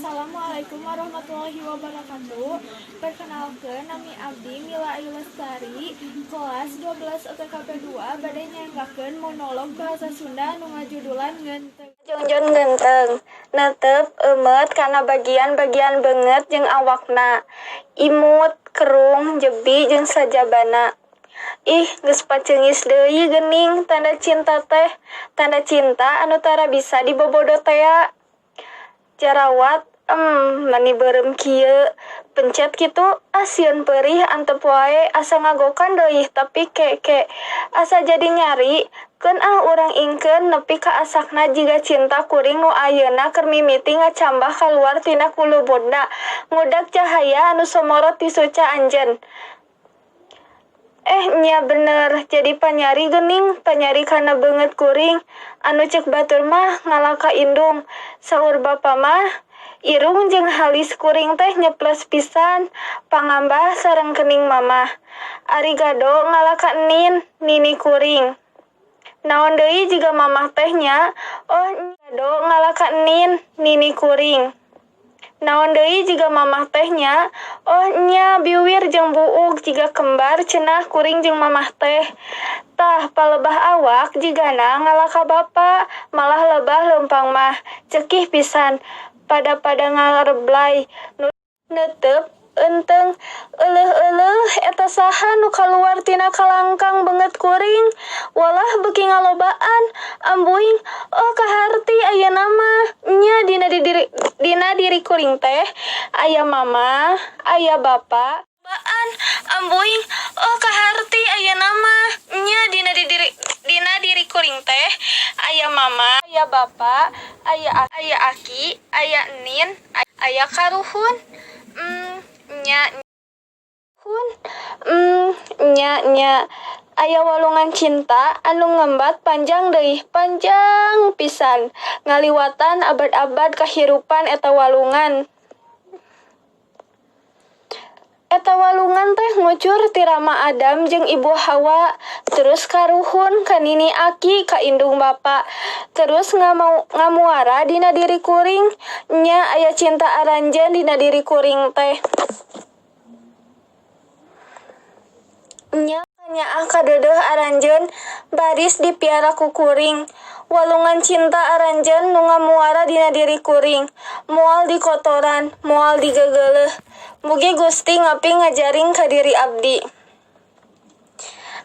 Assalamualaikum warahmatullahi wabarakatuh. Perkenalkan, nami abdi Mila Ayu Lestari, kelas 12 OTKP 2, bade nyanggakeun monolog bahasa Sunda anu ngajudulan Ngeunteng. Jongjon genteng, netep eumeut kana bagian-bagian beungeut jeung awakna, imut, kerung, jebi jeung sajabana. Ih, geus paceungis deui geuning tanda cinta teh, tanda cinta anu tara bisa dibobodo tea. Jarawat, mani beureum kieu, pencet kitu, ah sieun peurih antep wae asa ngagokan deui tapi ke asa jadi nyari, keun ah urang ingkeun nepi ka asakna jiga cinta kuring nu ayeuna keur mimiti ngacambah kaluar tina kulubudna, ngudag cahaya anu somorot ti suca anjeun. Eh nya bener, jadi panyari geuning, panyari kana beungeut kuring, anu ceuk batur mah ngalah ka indung, saur bapa mah, irung jeung halis kuring teh nyeples pisan, pangambah sareng kening mamah. Ari gado ngalah ka enin, nini kuring. Naon deui jiga mamah teh nya, oh gado ngalah ka enin, nini kuring. Naon deui jiga mamah teh nya, oh nya biwir jeung buuk jiga kembar cenah kuring jeung mamah teh. Tah palebah awak jigana ngalah ka bapa, malah lebah leumpang mah, cekih pisan, pada-pada ngareblay, neuteup euteng, euleuh-euleuh eta saha nu kaluar tina kalangkang beungeut kuring, walah beuki ngalobaan, ambuing, oh kaharti ayeuna mah, nya dina diri kuring teh aya mama, aya bapa, baan, ambuing, oh kaharti ayeuna mah, nya dina diri kuring teh aya mama, aya bapa, aya aki, aya enin, aya karuhun, nya hun, nya nya aya walungan cinta anu ngembat panjang deui, panjang pisan, ngaliwatan abad-abad kahirupan eta walungan. Eta walungan teh ngucur ti Rama Adam jeung Ibu Hawa, terus karuhun ka nini aki ka indung bapa, terus ngamuara dina diri kuring, nya aya cinta aranjeun dina diri kuring teh. Nya kanyaah kadeudeuh aranjeun baris dipiara ku kuring, walungan cinta aranjeun nu ngamuara dina diri kuring, moal dikotoran, moal digegeuleuh. Mugi Gusti ngaping ngajaring ka diri abdi.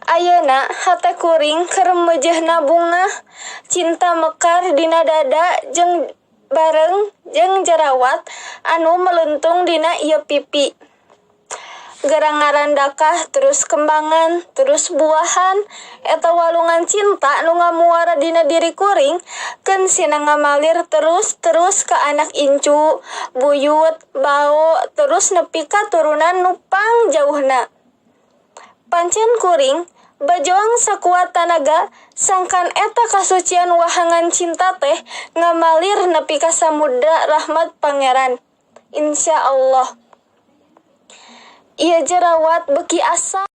Ayeuna hate kuring keur meujeuhna bungah, cinta mekar dina dada jeung bareng jeung jerawat anu meluntung dina ieu pipi. Gerang ngarandakah terus kembangan, terus buahan, eta walungan cinta nu ngamuara dina diri kuring, keun sina ngamalir terus-terus ka anak incu, buyut, bao, terus nepi ka turunan nu pangjauhna. Pancen kuring, bajoang sakuat tanaga, sangkan eta kasucian wahangan cinta teh ngamalir nepi ka samudra rahmat Pangeran. Insya Allah. Ieu jerawat beuki asak,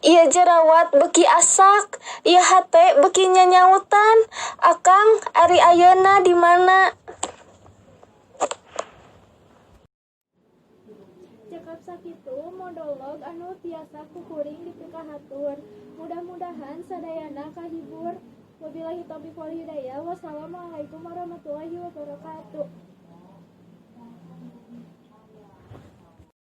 ieu jerawat beuki asak, ieu hate beuki nyanyautan, akang ari ayeuna di mana? Cekap sakitu monolog anu tiasa ku kuring dipikahatur. Mudah-mudahan sadayana kahibur. Wabillahi taufiq wal hidayah. Wassalamualaikum warahmatullahi wabarakatuh.